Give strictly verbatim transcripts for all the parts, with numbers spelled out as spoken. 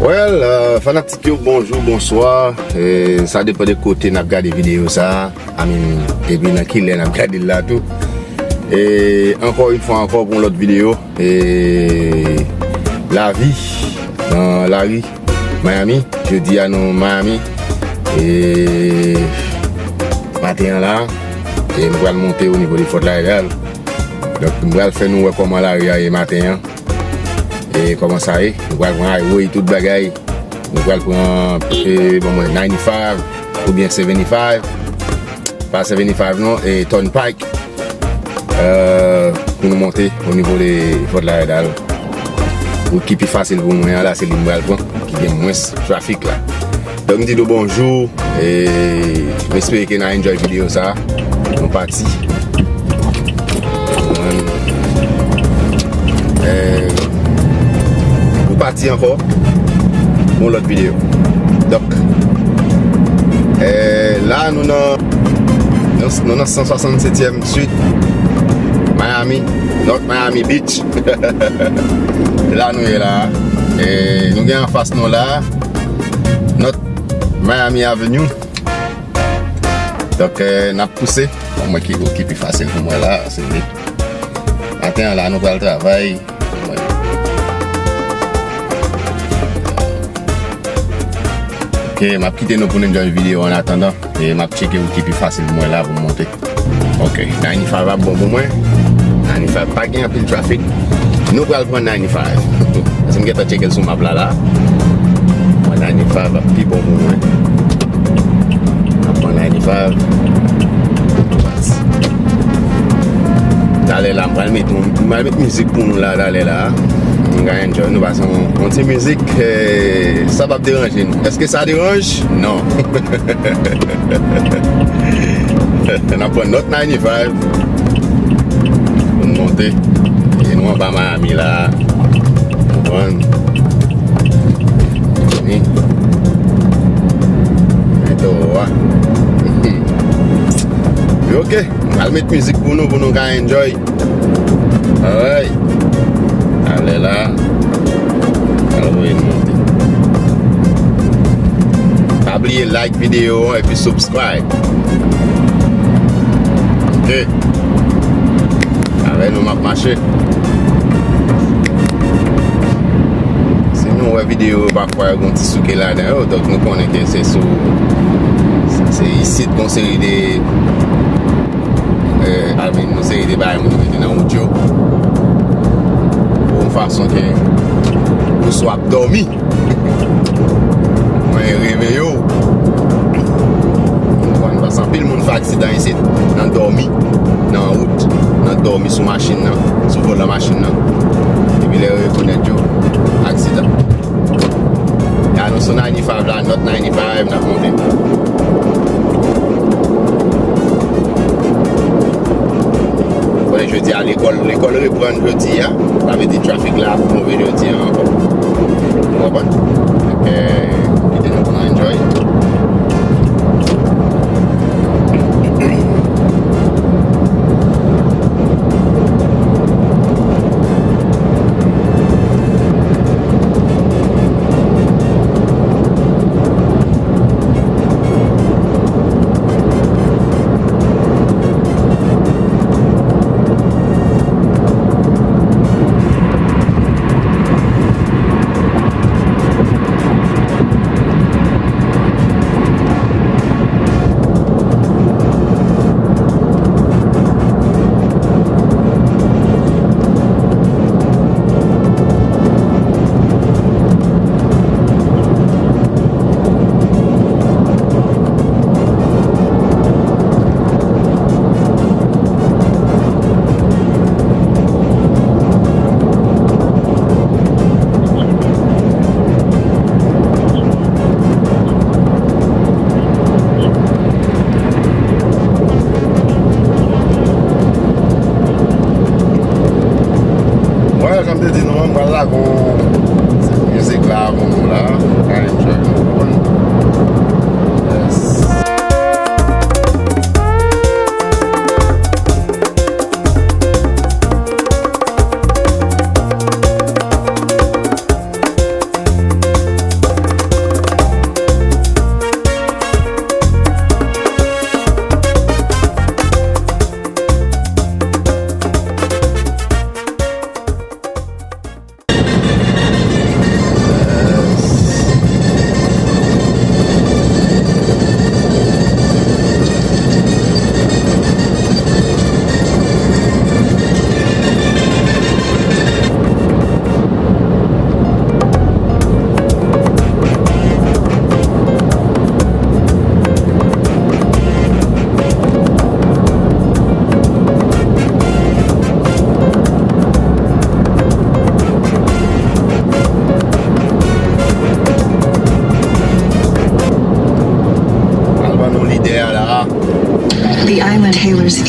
Well, euh, fanatik yo, bonjou, bonswa. E, sa depann de kote n ap gade videyo sa a. I mean, epi nan ki lè n ap gade l la tou. E, ankò yon fwa ankò pou yon lòt videyo. E, lavi nan lari Miami. Jodi a nou Miami. E, maten an la, e nou pral monte o nivo de Fort Lauderdale. Donk, m pral fè nou wè kòman lari a ye maten an. E kòman sa ye? Nou pral pran highway, tout bagay. Nou pral pran, e, bon, mwen, ninety-five oubyen seventy-five. Pa seventy-five non, e Turnpike. E, pou nou monte o nivo de Fort Lauderdale. Wout ki pi fasil pou mwen an la, se li m pral pran, ki gen mwens trafik la. Donk, m di nou bonjou, e m espere ke n a enjoy videyo sa a. Nou pati. E, nou pati ankò pou yon lòt videyo. Donk, e, la, nou nan, nou, nou nan san swasannsetyèm Street, Miami, North Miami Beach. La nou ye la. E, nou gen anfas nou la, North Miami Avenue. Donk, e, n ap pouse. Bon, mwen ki, ki pi fasil pou mwen la, se li. Maten an la, nou pral travay. Ok, m ap kite nou pou n enjoy videyo an atandan. E m ap tcheke wout ki pi fasil pou mwen la pou m monte. Ok, ninety-five ap bon pou mwen. Ninety-five pa gen anpil trafik. Nou pral pran ninety-five. Paske m gentan tcheke l sou map la, la. Mwen ninety-five ap pi bon pou mwen. N ap pran ninety-five. Talè la, m pral met, m pral met mizik pou nou la, talè la. Nou ka enjoy, nou pase yon, yon ti mizik, eh, sa p ap deranje nou. Èske sa deranje? Non. N ap pran North ninety-five pou n monte. E nou anba Miami la. Konprann? Wi. Men towo a. Wi, ok. M pral met mizik pou nou, pou nou ka enjoy. Alright. Alè la. Al voye n monte. Pa bliye like videyo an epi subscribe. Ok. Avè nou m ap mache. Si nou wè videyo yo pafwa yo gen ti souke ladan yo, donk nou konnen ke se sou, se, se isit gon seri de, eh, I mean, yon seri de bagay moun yo mete nan wout yo. Pou yon fason ke ou swa ap dòmi. Mwen reveye w. Ou konprann, paske anpil moun fè aksidan isit, nan dòmi, nan wout, nan dòmi sou machin nan, sou volan machin nan. Epi lè yo rekonèt yo, aksidan. E anons sou ninety-five la, North ninety-five, n ap monte. Konnen jodi a lekòl, lekòl reprann jodi a. Sa vle di trafik la ap move jodi a ankò. Ou konprann? Donk, eh, kite nou pou nou enjoy. Wè, jan m te di nou an, m pral lage yon ti mizik la pou nou la. Ka enjoy nou, konprann? Yes.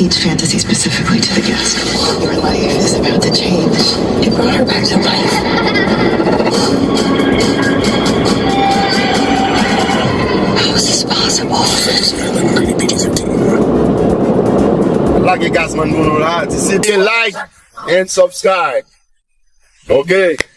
each fantasy specifically to the guest. Your life is about to change. It brought her back to life. How is this possible? Lage Gazman pou nou la, disip. Like and subscribe. Ok.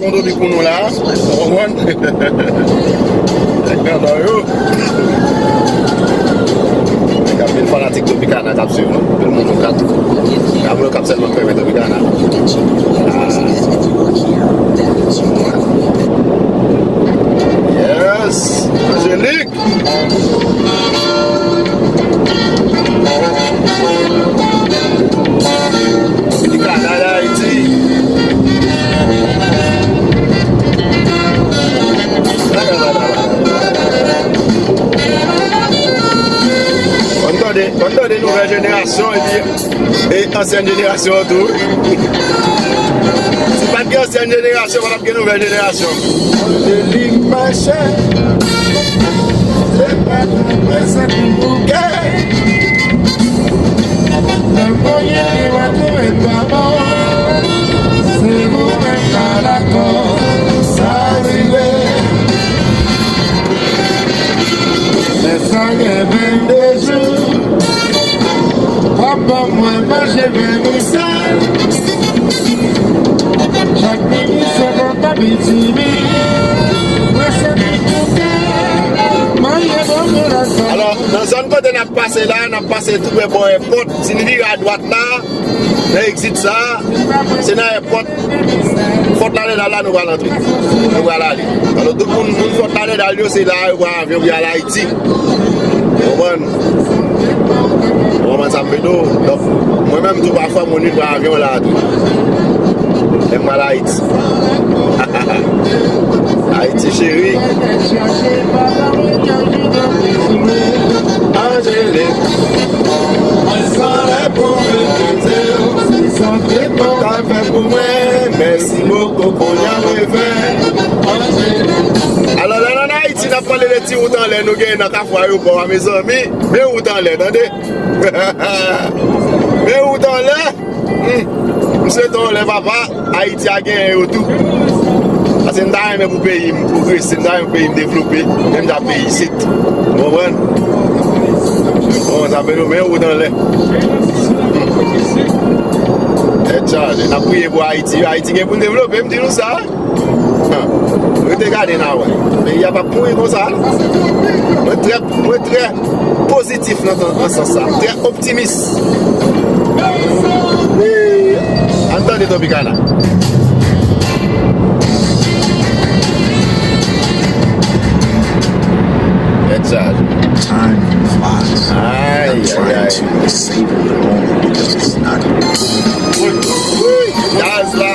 Dopi pou nou la, ou konprann? Nèg grandon yo. Gen anpil fanatik Tropicana k ap swiv nou. Anpil moun nou kat. Gen moun k ap sèlman fèmen Tropicana. Ah. Yes! Angélique! Li ka la Ayiti. Ann tande, ann tande nouvèl jenerasyon epi e ansyèn jenerasyon an tou. Si pa t gen ansyèn jenerasyon, pa t ap gen nouvèl jenerasyon. Angélique Marchais, se pa nan prezan ki bouke. Nan konye li retounen pa bon. Se ou menm la dakò, sa rive. Men sa gen vennde jou, w ap ban mwen manje vèmisèl. Chak midi se kontan pitimi. Mwen se li pou kè, manje bon pou lèzòt. Alò, nan zòn kote n ap pase la, n ap pase tou prè bò èpòt. Si n vire adwat la, nan egzit sa, se nan èpòt. Fòt Lalèdal la nou pral antre. Nou pral ale. Alò, tout moun, moun Fòt Lalèdal yo, se la yo pran avyon pou y al Ayiti. Ou konprann? Ou konprann sa m vle di w? Donk, mwen menm tou, pafwa, moun vin pran avyon la tou. Lè m pral Ayiti. Ayiti cheri. Angélique. Mwen san lè pou mwen kite w. Si sa te bon ta fè pou mwen. Mèsi boko, kounye a mwen fè. Alò, lè n ann Ayiti, n ap pale de ti wout anlè nou genyen nan Kafou Ayewopò a, mezanmi. Men wout anlè, tande. Men wout anlè. Hmm. M swete w lè papa, Ayiti a genyen yo tou. Paske m ta renmen pou peyi m pwogrese, m ta renmen pou peyi m devlope, menm jan peyi isit. Ou konprann? Bon, sa fè nou men wout anlè. Tèt chaje, n ap priye pou Ayiti. Ayiti gen pou l devlope, m di nou sa. Rete gade n a wè. Peyi a p ap mouri konsa. Mwen trè, mwen trè pozitif nan, nan sans sa. M trè optimis. Wi. Ann tande Tropicana. Head charge. Time flies. Ay, ay, ay. I'm trying to savor the moment because it's not. Gaz la.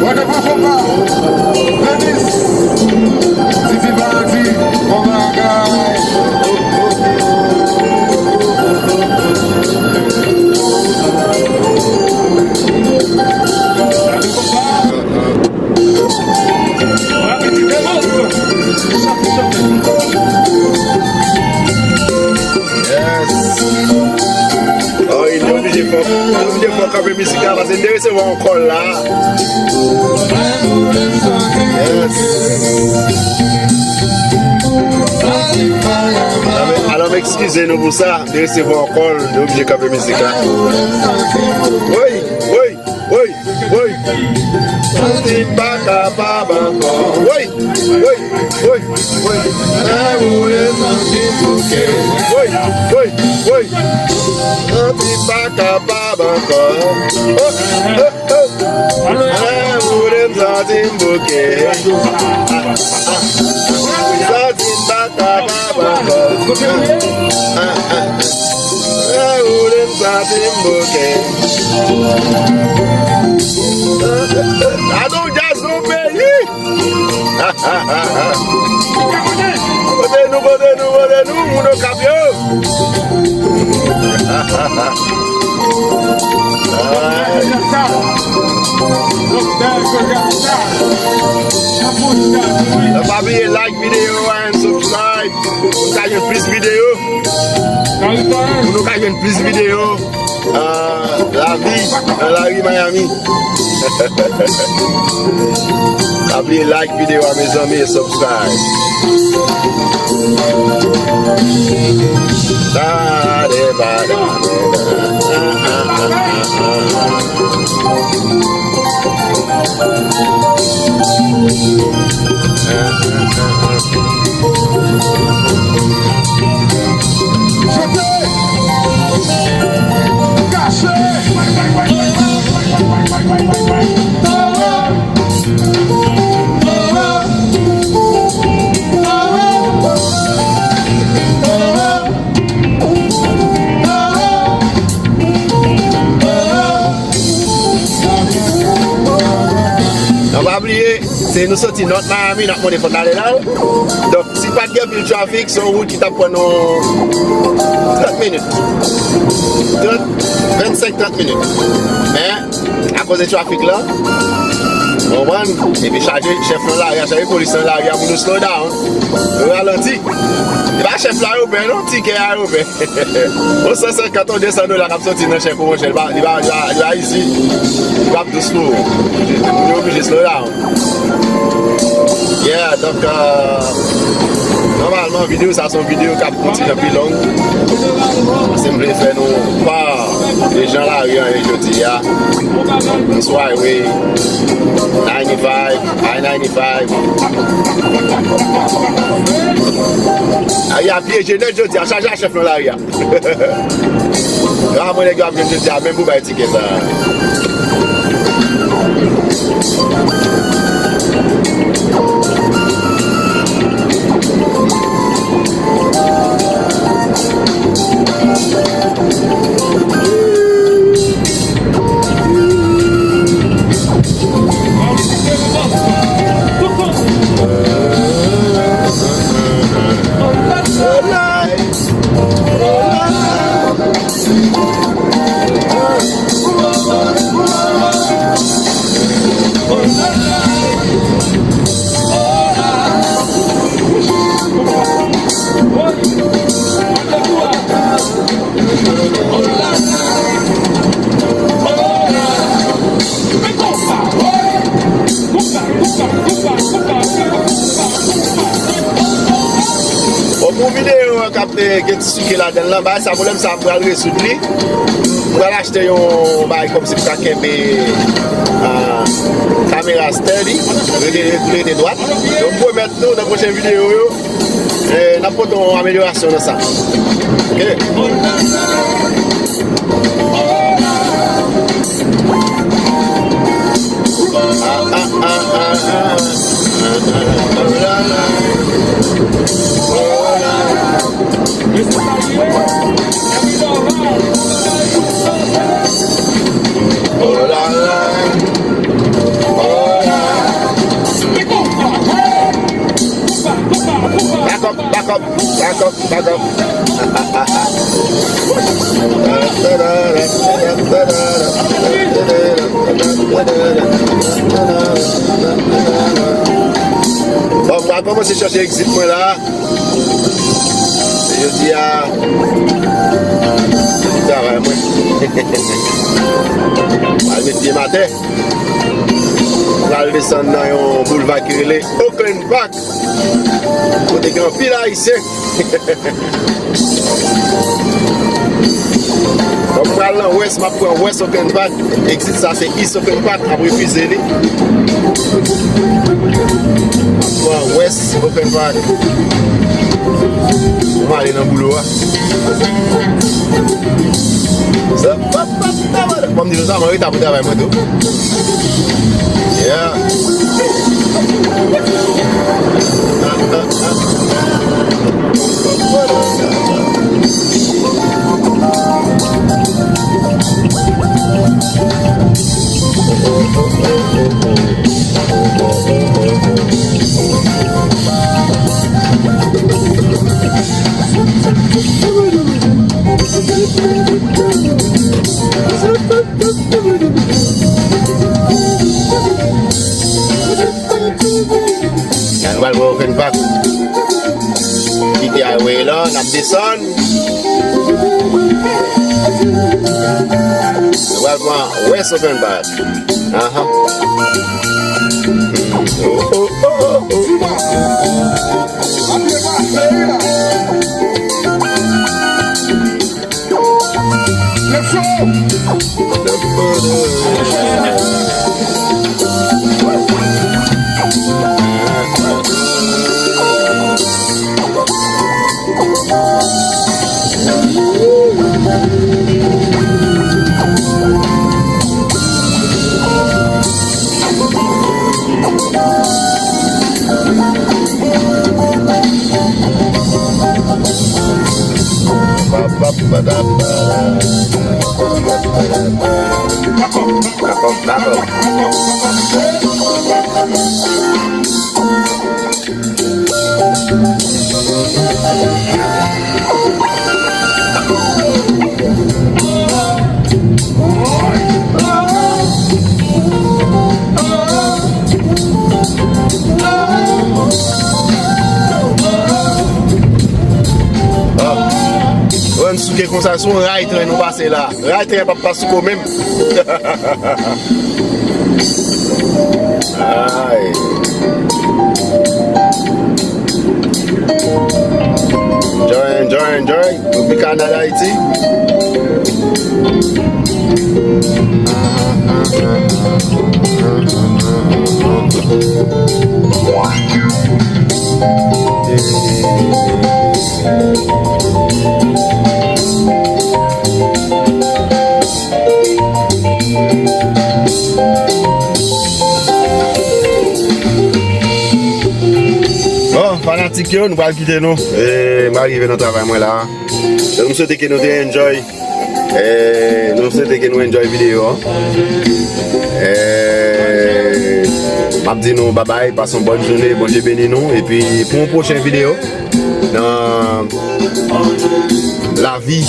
Wè devan konpa, Denis, Titi Bardi, bon bagay. Yes. Oh, li oblije fè, li oblije fè kanpe mizik la, paske li te resevwa yon kòl la. Yes. Alò, m eskize nou pou sa, li te resevwa yon kòl, li oblije kanpe mizik la. Woy, woy, woy. Woy! Woy! Santi m pa kapab ankò. Woy! Woy! Woy! Woy! Lè woule santi m bouke. Woy! Woy! Woy! Santi m pa kapab ankò. Oh! Oh! Oh! Lè woule m santi m bouke. Santi m pa kapab ankò. Ah, ah. Lè woule m santi m bouke. Gade yon djaz nan peyi. Kote nou, kote nou, kote nou, moun Okap yo. Pa bliye like videyo a and subscribe. Pou nou ka jwenn plis videyo. Pou nou ka jwenn plis videyo. Ah, lavi nan lari Miami. Pa bliye like videyo a, mezanmi, e subscribe. Nan pa bliye, se nou soti North Miami, n ap monte Fort Lauderdale. Donk, si pa t gen anpil trafik, se yon wout ki t ap pran nou trant minit. Trant, vennsenk, trant minit. Men, akoz de trafik la, w konprann? Epi chaje chèf nan lari a, chaje polis nan lari a pou nou slow down. Nou ralanti. E pa chèf la yo pè, non, tikè a yo pè. Yon san senkant ou de san dola k ap soti nan chèk ou, monchè, li pa, li pa, li pa, li pa izi. Li p ap dous pou ou. Ou oblije slow down. Yeah, donk, euh, nòmalman, videyo sa se yon videyo k ap yon ti jan pi long. Paske m vle fè nou pa de jan lari an ye jodi a. Donk, nou sou highway ninety-five, I ninety-five. Lari a pyeje nèt jodi a, chaje a chèf nan lari a. Ah, mwen nèg yo ap jwenn jodi a, menm pou bay tikè sa. Bon, pou videyo an k ap, eh, gen ti sike ladan l lan, bagay sa, pwoblèm sa, m pral rezoud li. M pral achte yon bagay kòmsi pou ka kenbe, ah, kamera steady, rete, rete dwat. Donk, m pwomèt nou, nan pwochen videyo yo, eh, n ap pote yon amelyorasyon nan sa. Oke? Back up, back up, back up, back up. Bon, m pral kòmanse chèche exit mwen la. Jodi a, se travay mwen. Pral met pye m atè. Pral desann nan yon boulva ki rele Oakland Park. Kote gen anpil Ayisyen. Bon, m pral nan West, m ap pran West Oakland Park. Exit sa se East Oakland Park, m ap refize li. M ap pran West Oakland Park. Pou m ale nan boulo a. Sa, pa, pa, pa, pa. Bon, m di nou sa, m anreta pou travay mwen tou. Yeah. Ann pral wè Oakland Park. Kite highway lan, n ap desann. Nou pral pran West Open Bar. Ahan. Oh, oh, oh, oh, oh. Bon, n souke konsa, se yon ray tren nou pase la. Ray tren p ap pa souke w menm. Ay. Enjoy, enjoy, enjoy. Tropicana Haiti. Bon, fanatik yo, nou pral kite nou. E, m arive nan travay mwen la. Donk, m swete ke nou te enjoy. E, nou swete ke nou enjoy videyo an. E, m ap di nou babay, pase yon bòn jounen, Bondye beni nou. Epi, pou yon pwochen videyo, nan lavi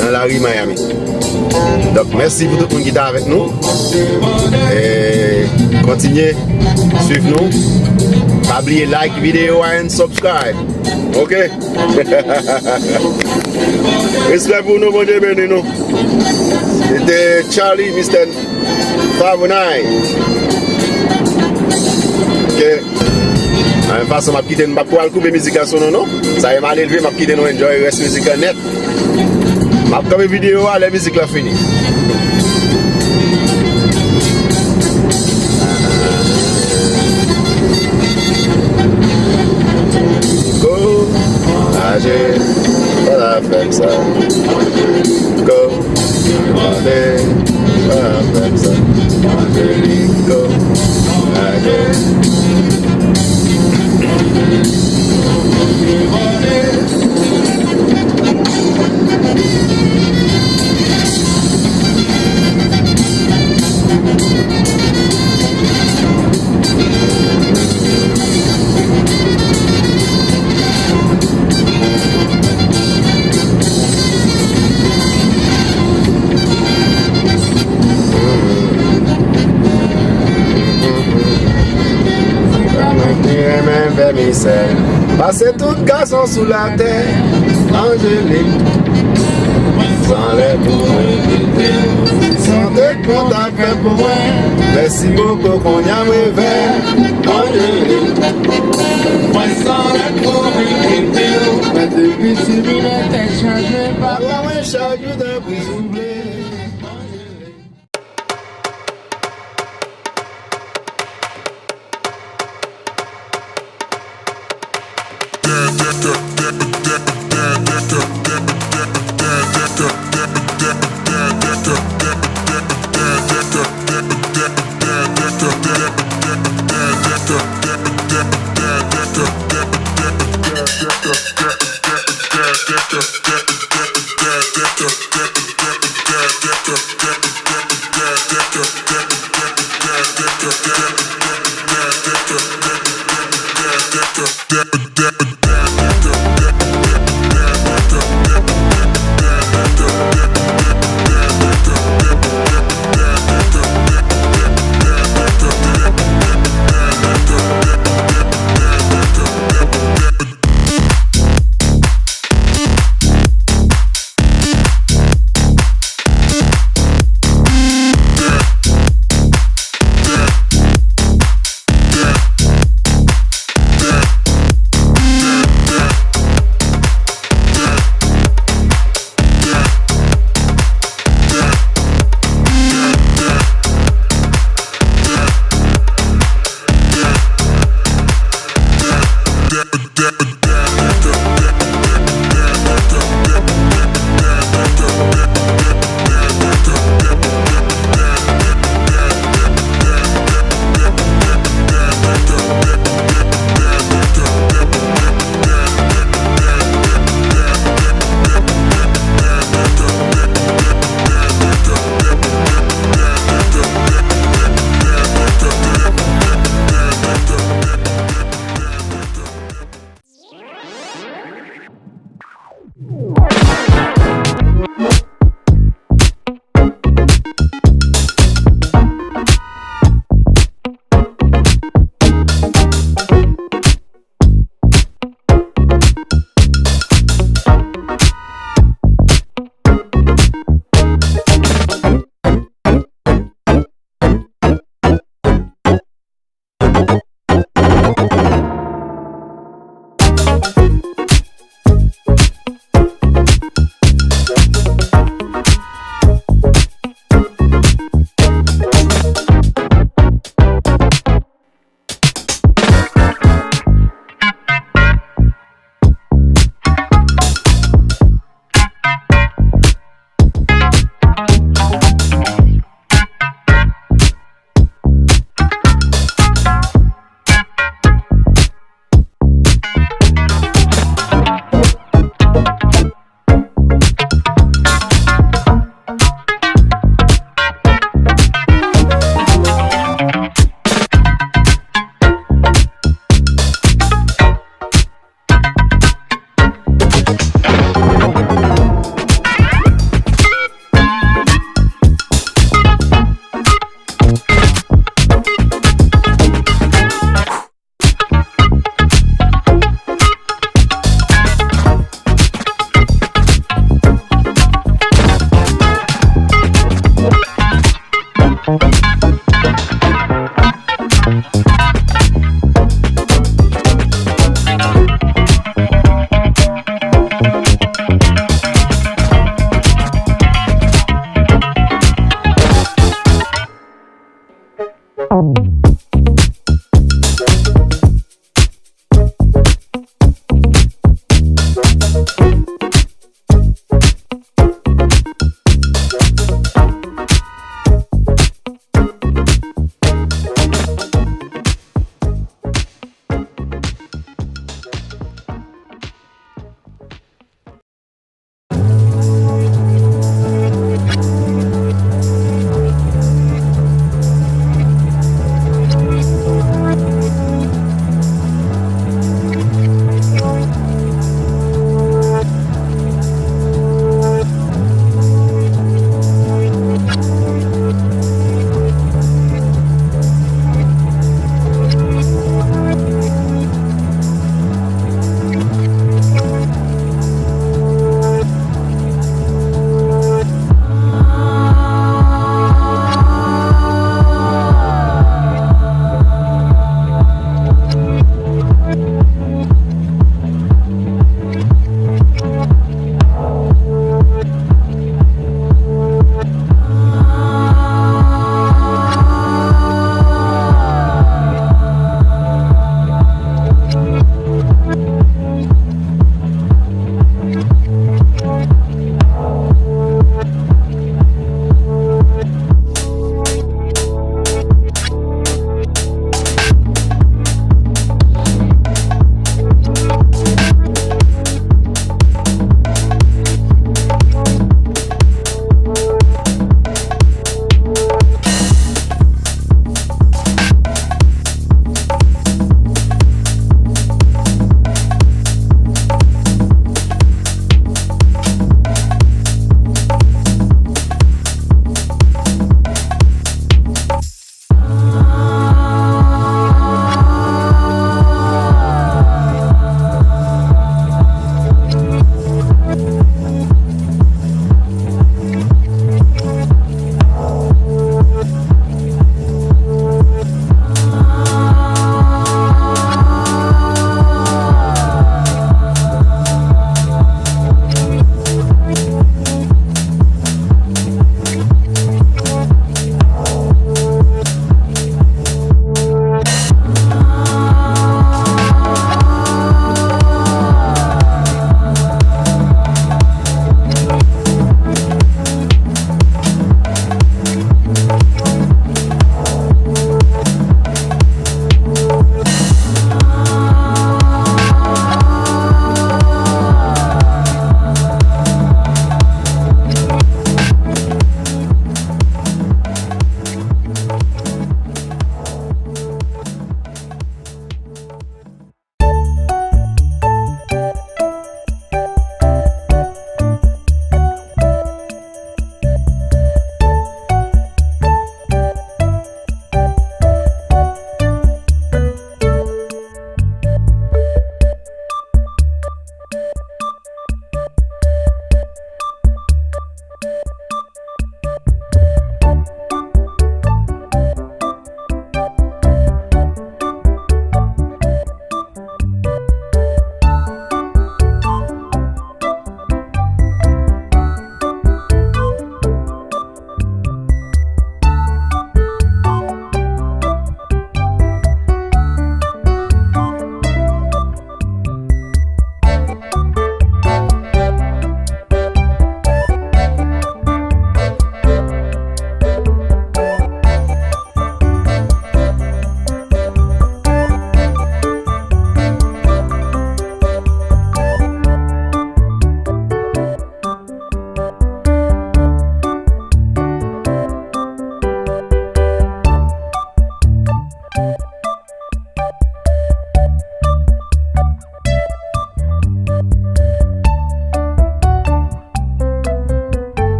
nan lari Miami. Donk, mèsi pou tout moun ki te avèk nou. E kontinye swiv nou. Pa bliye like videyo a and subscribe. Ok? Respè pou nou, Bondye beni nou. Se te Charlie, Mister Favonay. Ok. Nan menm fason, m ap kite nou, m p ap pral koupe mizik la sou nou, non. Sa e malelve, m ap kite nou enjoy rès mizik la nèt. M ap kanpe videyo a lè mizik la fini. Kouraje, pa ta fè m sa. Ko- Mande, pa fè m sa. Angeliko, lage. Mwen ki renmen vèmisèl. Pase tout gason sou latè. Angelik, san lè pou mwen kite w. Sa w te konn ap fè pou mwen. Mèsi bokou, kounye a m revè. Angelik, mwen san lè pou mwen kite w. Mwen te piti, mwen te chanje, papa mwen chak jou te prizouble.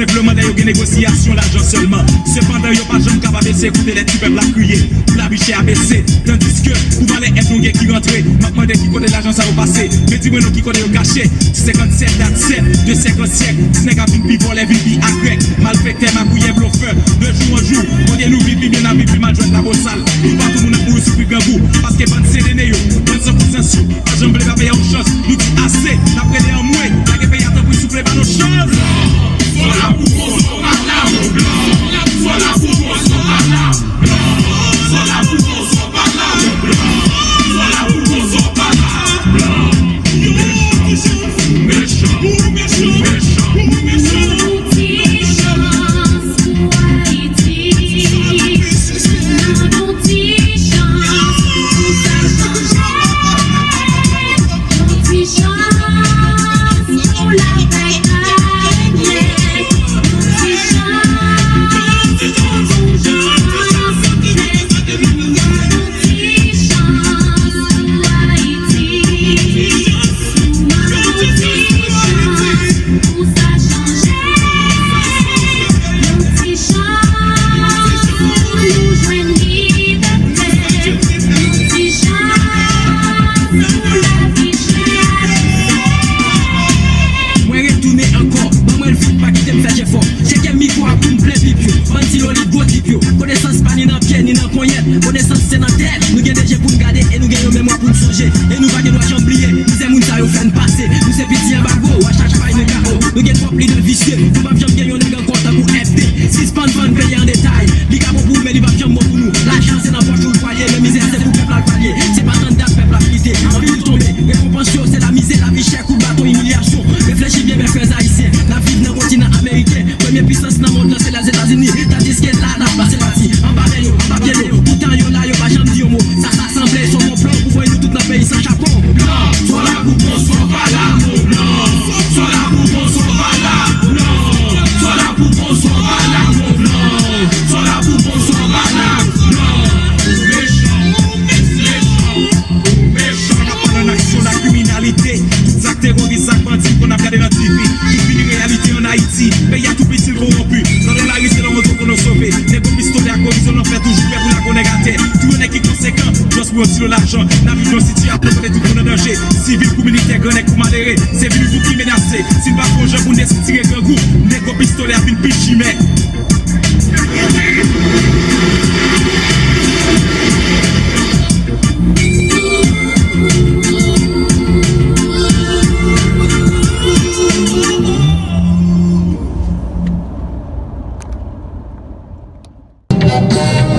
Senpleman, lè yo gen negosyasyon lajan sèlman. Sepandan, yo pa janm kapab eseye koute lè ti pèp la ap kriye pou lavi chè a bese. Tandiske, pou valè èd nou gen ki rantre, m ap mande ki kote lajan sa yo pase. Men di mwen non ki kote yo kache. Ti senkannsèt dat sèt de sèk an syèk. Ti nèg ap vin pi vòlè, vin pi agrè. Malfektè, magouyè, blofè. De jou an jou, olye nou viv pi byen, n ap viv pi mal, jwèt la bosal. Nou pa tout moun ap mouri soufri grangou. Paske bann sendene yo, bann san konsyans yo, pa janm vle ba peyi a yon chans. Nou di ase, n ap rele anmwe, lage peyi a tanpri, souple ba nou chans. Swa la pou bon, swa pa la, mon blan. Swa la pou bon, swa pa la, blan. Swa la pou bon, swa pa la, mon blan. Swa la pou bon, swa pa la, blan. Yo, mechan, mechan, mechan, mechan. Mwen retounen ankò, ban mwen l vit, pa kite m fè jefò. Cheke mikwo a pou m plen pip yo. Bann ti lolit gwo tip yo. Konesans pa ni nan pye, ni nan ponyèt. Konesans se nan tèt. Nou gen de je pou n gade e nou gen yon memwa pou n sonje. E nou pa gen dwa janm bliye mizè moun sa yo fè n pase. Nou se piti anbago, w a chach pay nan kawo. Nou gen twòp lidè visye. Nou p ap janm gen yon nèg ankò tankou F D. Sispann vann peyi an detay. Li ka bon pou ou, men li p ap janm bon pou nou. Lajan se nan pòch ou l pwale, men mizè se pou pèp la l pale. Se pa tann dat pèp la ap kite. Anpil tonbe, rekonpans yo se lamizè, lavi chè, kout baton, imilyasyon. Reflechi byen, bèl frè ayisyen. N ap viv nan kontinan ameriken. Premye pisans nan mond lan se Lèzetazini. Tandiske la, n ap pase pati anba men yo, anba pye yo. Poutan yo la, yo pa janm di yon mo. Sa, sa sanble se yon konplo pou voye nou tout nan peyi san chapo. Blan, swa la pou bon, swa pa la, mon blan. Swa la pou bon, swa pa la, blan. Swa la pou bon, swa pa la, mon blan. Swa la pou bon, swa pa la, blan. Mechan, mechan, mechan. N ap pale nan aksyon, nan kriminalite. Tout zak teworis, zak bandi, konn ap gade nan T V. Tout vini reyalite ann Ayiti. Peyi a tou piti, l kowonpi. Nan lari, se la w antre pou nou sove. Nèg yo pistolè ak orizon nan fè toujou pè pou lage yon nèg atè. Touye nèg ki konsekan, jis pou yon ti lo lajan. N ap viv yon sitiyasyon kote tout moun an danje. Sivil kou militè, gran nèg kou malere. Se vi nou tout ki menase. Si n pa fè yon jan pou n estrikti grangou, nèg yo pistolè ap vin pi chimè.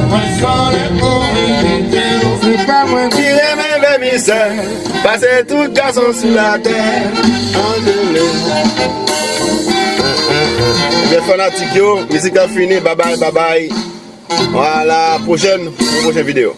Mwen sòlè pou verite. Se pa mwen ki renmen fè mizè. Pase tout gason sou latè. Anjele. Ebyen, fanatik yo, mizik la fini. Babay, babay. Vwala, pwochèn, yon pwochen videyo.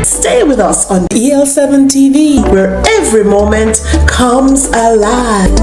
Stay with us on E L seven T V, where every moment comes alive.